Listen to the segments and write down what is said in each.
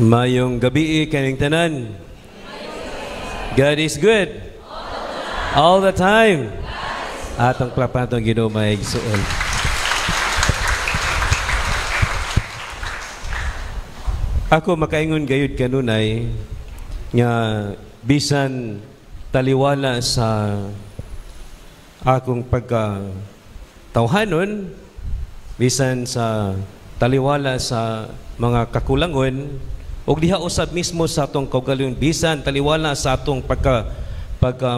Mayong gabi kaning tanan. God is good. All the time. Atong palakpakan atong Ginoo, mga igsuon. Ako makaingon gayud kanunay nga bisan taliwala sa akong pagka tawhanon, bisan sa taliwala sa mga kakulangon, ug diha usab mismo sa atong kaugalingon, bisan taliwala sa atong pagka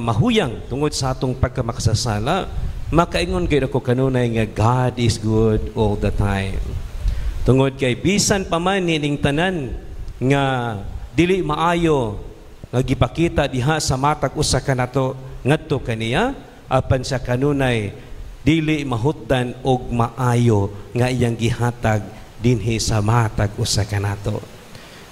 mahuyang tungod sa atong pagka makasasala, makaingon gayud ako kanunay nga God is good all the time. Tungod kay bisan pa man nining tanan nga dili maayo nga gipakita diha sa matag usa kanato ngadto kaniya, apan siya kanunay dili mahutdan og maayo nga iyang gihatag dinhi sa matag usa kanato.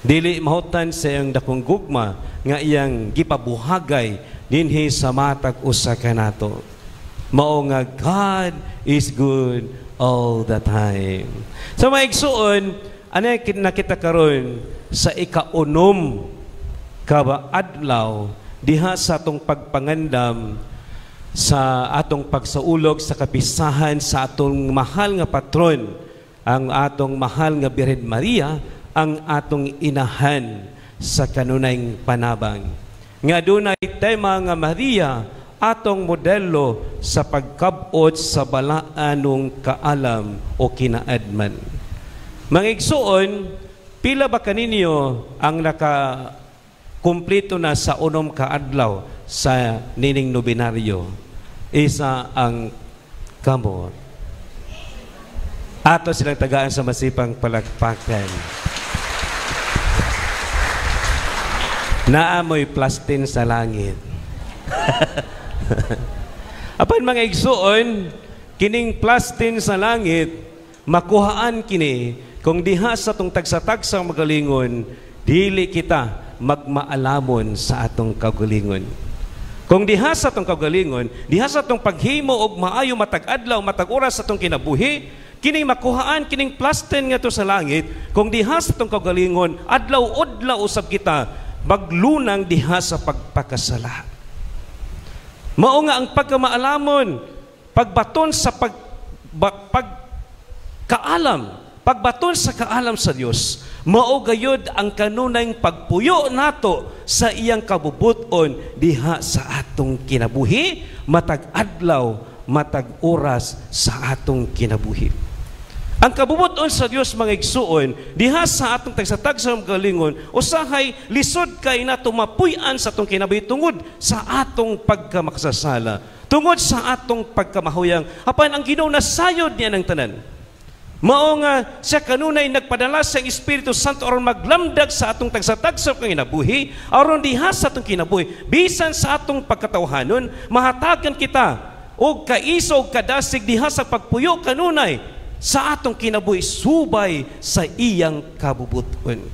Dili mahutan sa iyang dakong gugma nga iyang gipabuhagay dinhi sa matag usa kanato. Mao nga God is good all the time. So mga igsuon, ano nakita karon sa ikaunom ka adlaw diha sa atong pagpangandam sa atong pagsaulog sa kapisahan sa atong mahal nga patron, ang atong mahal nga Birhen Maria, ang atong inahan sa kanunayng panabang. Nga dunay tema nga Maria, atong modelo sa pagkabot sa balaanong kaalam o kinaadman. Mga igsuon, pila ba kaninyo ang nakakumpleto na sa unom kaadlaw sa nining nobenaryo? Isa ang kamot. Ato silang tagaan sa masipang palakpakan. Naamoy plastin sa langit. Apan mga igsuon, kining plastin sa langit, makuhaan kini kung diha sa atong tagsa-tagsa magalingon, dili kita magmaalamon sa atong kaugalingon. Kung diha sa atong kaugalingon, diha sa atong paghimo og maayo matag adlaw, matag oras sa atong kinabuhi, kining makuhaan kining plastin ngadto sa langit, kung diha sa atong kaugalingon, adlaw-udlaw usab kita maglunang diha sa pagpakasala. Mao nga ang pagkamaalamon, pagbaton sa pagkaalam, pagbaton sa kaalam sa Dios, mao gayud ang kanunayng pagpuyo nato sa iyang kabubuton diha sa atong kinabuhi, matag adlaw, matag oras sa atong kinabuhi. Ang kabubuton sa Dios, mga igsuon, diha sa atong tagsa-tagsa galingon, usahay lisod kay nato mapuy-an sa atong kinabuhi tungod sa atong pagkamakasasala, tungod sa atong pagkamahuyang. Apan ang Ginoo nasayod niya ng tanan. Mao nga siya kanunay nagpadala sa Espiritu Santo aron maglamdag sa atong tagsa-tagsa kinabuhi, aron diha sa atong kinabuhi, bisan sa atong pagkatawhanon, mahatagan kita og kaiso og kadasig diha sa pagpuyo kanunay sa atong kinabuhi subay sa iyang kabubuton.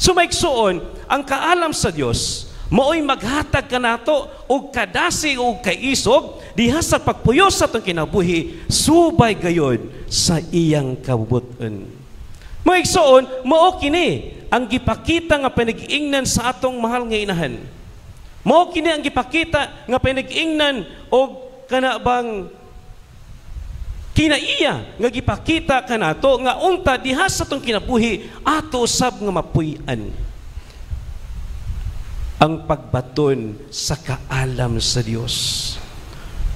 So maigsuon, ang kaalam sa Dios mao'y maghatag kanato og kadasig og kaisog diha sa pagpuyo sa atong kinabuhi subay gayod sa iyang kabubuton. Maigsuon, mao kini ang gipakita nga pinag-ingnan sa atong mahal nga inahan. Mao kini ang gipakita nga pinag-ingnan og kana bang kinaiya nga gipakita kanato nga unta diha sa atong kinabuhi ato usab nga mapuy-an ang pagbaton sa kaalam sa Dios.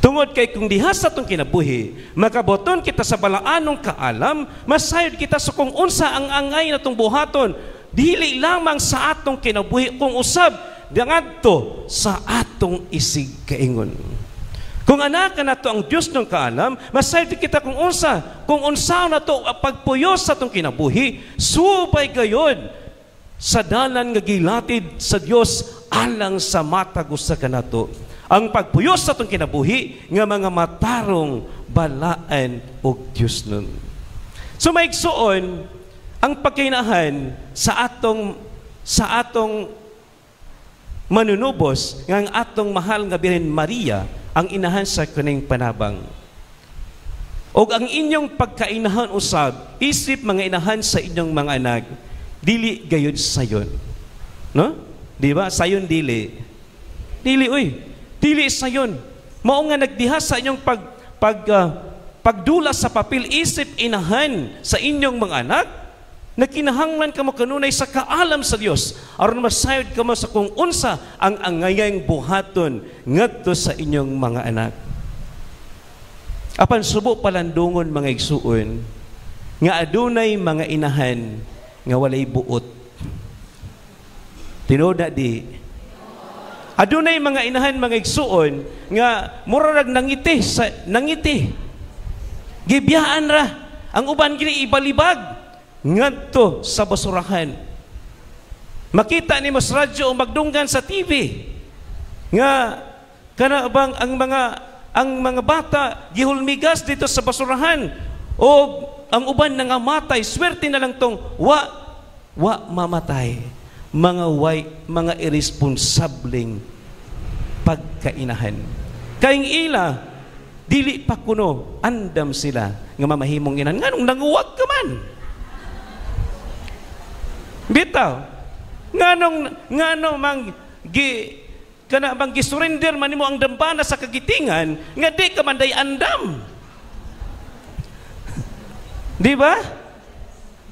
Tungod kay kung diha sa atong kinabuhi makaboton kita sa balaanong kaalam, masayod kita sa kung unsa ang angay natong buhaton, dili lamang sa atong kinabuhi kung usab ngadto sa atong isig kaingon. Kung anak nato ang Dios ng kaalam, masayod kita kung unsa, kung unsa nato pagpuyo sa atong kinabuhi, subay gayon sa dalan nga gilatid sa Dios alang sa matag usa kanato. Ang pagpuyo sa atong kinabuhi nga mga matarong balaan og Dios nun. So maigsuon, ang pagkainahan sa atong manunubos nga ang atong mahal nga Birhen Maria, ang inahan sa kuning panabang. Og ang inyong pagkainahan usab, isip mga inahan sa inyong mga anak, Dili gayud sayon. No? Di ba? Sayon dili. Dili uy. Dili sayon. Mao nga nagdiha sa inyong pag pag pagdula sa papel isip inahan sa inyong mga anak, nagkinahanglan kamo kanunay sa kaalam sa Dios aron masayod kamo sa kung unsa ang angayang buhaton ngadto sa inyong mga anak. Apan subo palandungon, mga igsuon, nga adunay mga inahan nga walay buot. Tinuod na di? Adunay mga inahan, mga igsuon, nga murag nangiti sa nangiti. Gibiyaan ra ang uban, gini ibalibag ngadto sa basurahan. Makita ni mas radyo o magdunggan sa TV nga kana bang ang mga bata gihulmigas dito sa basurahan o ang uban nangamatay, swerte na lang tong wa mamatay. Mga way, mga irresponsableng pagkainahan. Kayng ila dili pa kuno andam sila nga mamahimong inahan, nganong nanguwag ka man? Bitaw. Nganong mang gi kana bang gisurrender man nimo ang dambana sa kagitingan nga di ka man day andam? Di ba?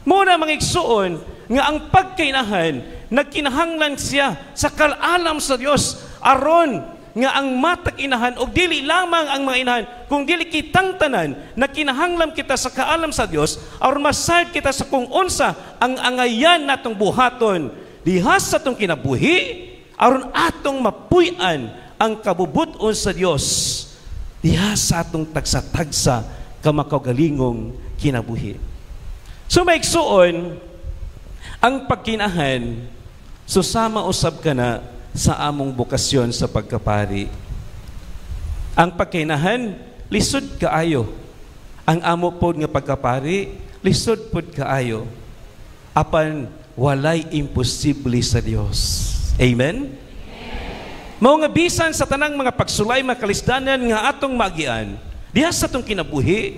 Muna, mga igsuon, nga ang pagkainahan nagkinahanglan siya sa kalalam sa Dios aron nga ang matag inahan og dili lamang ang mga inahan kung dili kitang tanan, nagkinahanglan kita sa kaalam sa Dios aron masayod kita sa kung unsa ang angayan natong buhaton diha sa atong kinabuhi aron atong mapuy-an ang kabubut-on sa Dios diha sa atong tagsa-tagsa ka makaugalingong kinabuhi. So mga igsuon, ang pagkinahan susama usab kana sa among bokasyon sa pagkapari. Ang pagkainahan, lisod kaayo. Ang amo pod nga pagkapari, lisod pod kaayo. Apan walay imposible sa Dios. Amen? Mao nga bisan sa tanang mga pagsulay, mga kalisdanan nga atong magian, diha sa atong kinabuhi,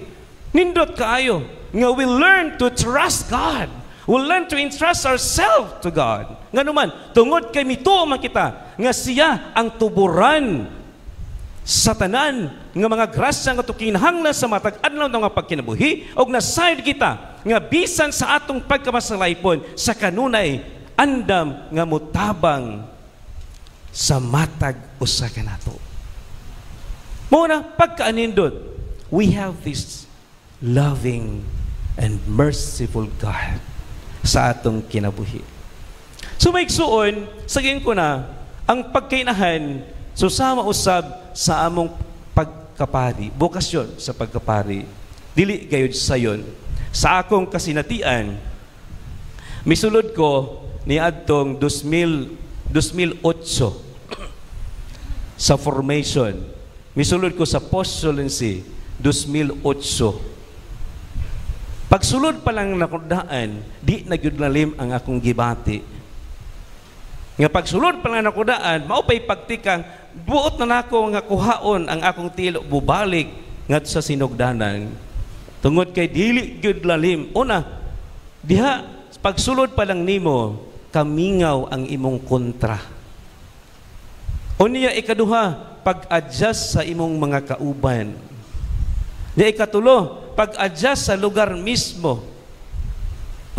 nindot kaayo nga we learn to trust God. We learn to entrust ourselves to God. Ngano man, tungod kay mituo man kita nga siya ang tuburan sa tanan nga mga grasya nga kinahanglan sa matag adlaw nga pagkinabuhi og nasayod kita nga bisan sa atong pagkamasalaypon sa kanunay andam nga mutabang sa matag usa kanato. Mao na pagkaanindot, we have this loving and merciful God sa atong kinabuhi. So mga igsuon, sagiin ko na, ang pagkainahan susama usab sa among pagkapari, bokasyon sa pagkapari, dili gayud sayon. Sa akong kasinatian, misulod ko ni adtong 2000, 2008 sa formation. Misulod ko sa postulancy 2008. Pagsulod pa lang nakudaan, di na gyud lalim ang akong gibati. Nga pagsulod pa lang nakudaan, mao pay pagtikang, buot na nako nga kuhaon ang akong tilo, bubalik ngadto sa sinugdanan. Tungod kay dili gyud lalim. Una, diha pagsulod pa lang nimo, kamingaw ang imong kontra. Unya ikaduha, pag-adjust sa imong mga kauban. Nya ikatulo, pag-adjust sa lugar mismo.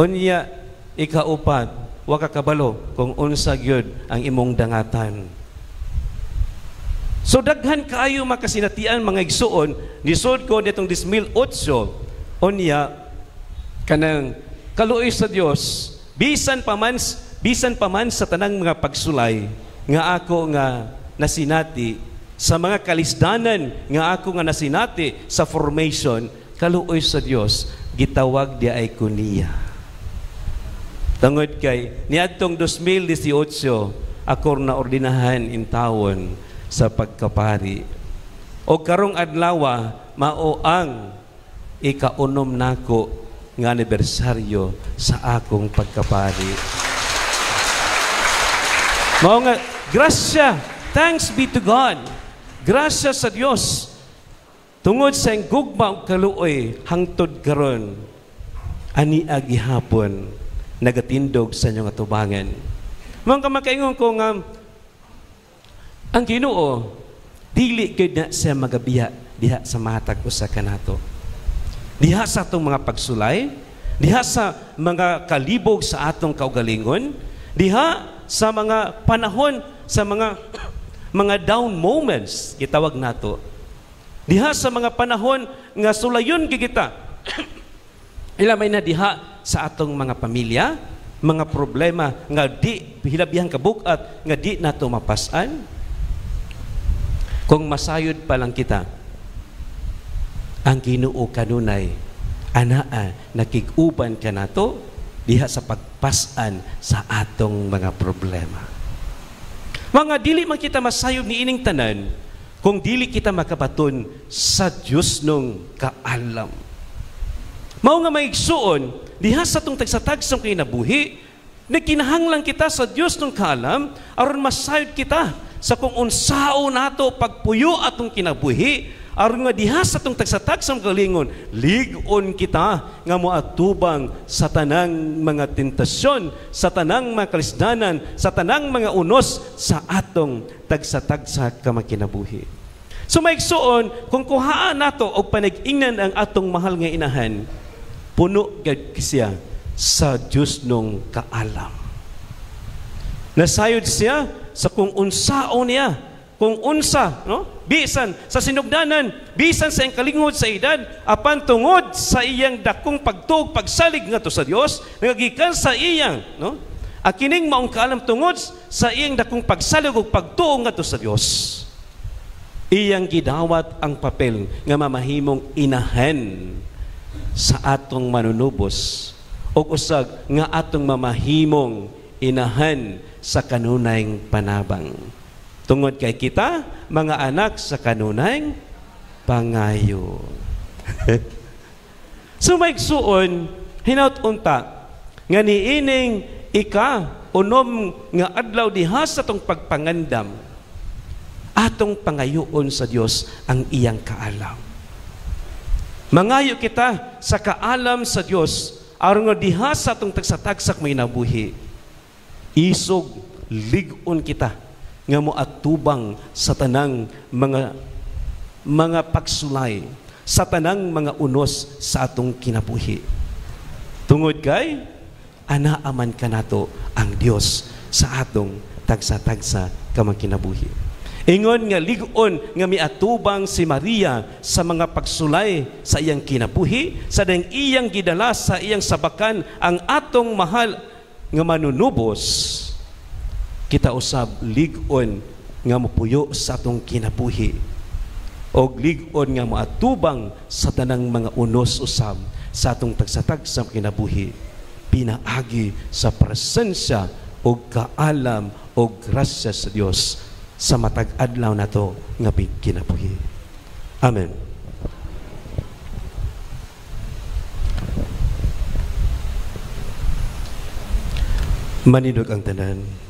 Unya ikaupat, wa ka kabalo kung unsa gyud ang imong dangatan. So daghan kaayo makasinatian, mga igsuon, nisod ko nitong 2008. Unya kanang kaluoy sa Dios, bisan pa man sa tanang mga pagsulay nga ako nga nasinati, sa mga kalisdanan nga ako nga nasinati sa formation, kaluoy sa Dios, gitawag di ay ko niya. Tungod kay niadtong 2018 ako na ordinahan in tawon sa pagkapari. O karong adlaw mao ang ikaunom nako nga anibersaryo sa akong pagkapari. Mao nga grasya, thanks be to God. Grasya sa Dios. Tungod sa iyang gugma ug kaluoy hangtod karon ani gihapon. nagatindog sa inyong atubangan. Mga makaingon ko nga ang Ginoo dili gyud na siya magabiya diha sa matag usa kanato. Diha sa atong mga pagsulay, diha sa mga kalibog sa atong kaugalingon, diha sa mga panahon, sa mga down moments gitawag nato. Diha sa mga panahon nga sulayon gyud kita. Ilamay na diha sa atong mga pamilya, mga problema nga di hilabihang kabugat nga di nato mapasan. Kung masayod pa lang kita, ang Ginoo kanunay anaa nakig-uban kanato diha sa pagpasan sa atong mga problema. Mga dili man kita masayod niining tanan kung dili kita makabaton sa Dios nung kaalam. Mao nga maigsuon diha sa atong tagsa-tagsang kinabuhi, nagkinahanglan kita sa Dios nung kaalam aron masayod kita sa kung unsao nato pagpuyo atong kinabuhi, aron nga diha sa atong tagsa-tagsang kalingon lig-on kita nga moatubang sa tanang mga tentasyon, sa tanang mga kalisdanan, sa tanang mga unos sa atong tagsa-tagsa ka makinabuhi. So maigsuon, kung kuhaan nato og panag-ingnan ang atong mahal nga inahan, puno gad siya sa Dios nung kaalam. Nasayod siya sa kung unsao niya, kung unsa, no? Bisan sa sinugdanan, bisan sa iyang kalingod sa edad, apan tungod sa iyang dakong pagtuog, pagsalig ngadto sa Dios, nagagikan sa iyang, no? Akining maong kaalam tungod sa iyang dakong pagsalig ug pagtuo ngadto sa Dios. Iyang gidawat ang papel nga mamahimong inahan sa atong manunubos ug usag nga atong mamahimong inahan sa kanunayng panabang. Tungod kay kita, mga anak sa kanunayng pangayo. So maigsuon, hinaut unta, nga niining ika unom nga adlaw diha sa atong pagpangandam, atong pangayoon sa Dios ang iyang kaalam. Mangayo kita sa kaalam sa Dios aron nga diha sa atong tagsa-tagsak may nabuhi, isog lig-on kita nga moatubang sa tanang mga pagsulay, sa tanang mga unos sa atong kinabuhi. Tungod kay anaaman kanato ang Dios sa atong tagsa-tagsa ka kinabuhi. Ingon nga lig-on nga miatubang si Maria sa mga pagsulay sa iyang kinabuhi, sa dayang iyang gidala sa iyang sabakan ang atong mahal nga manunubos, kita usab lig-on nga mopuyo sa atong kinabuhi og lig-on nga moatubang sa tanang mga unos usab sa atong tagsa-tagsang kinabuhi, pinaagi sa presensya og kaalam og grasya sa Dios sa matag adlaw nato nga kinabuhi. Amen. Manindog ang tanan.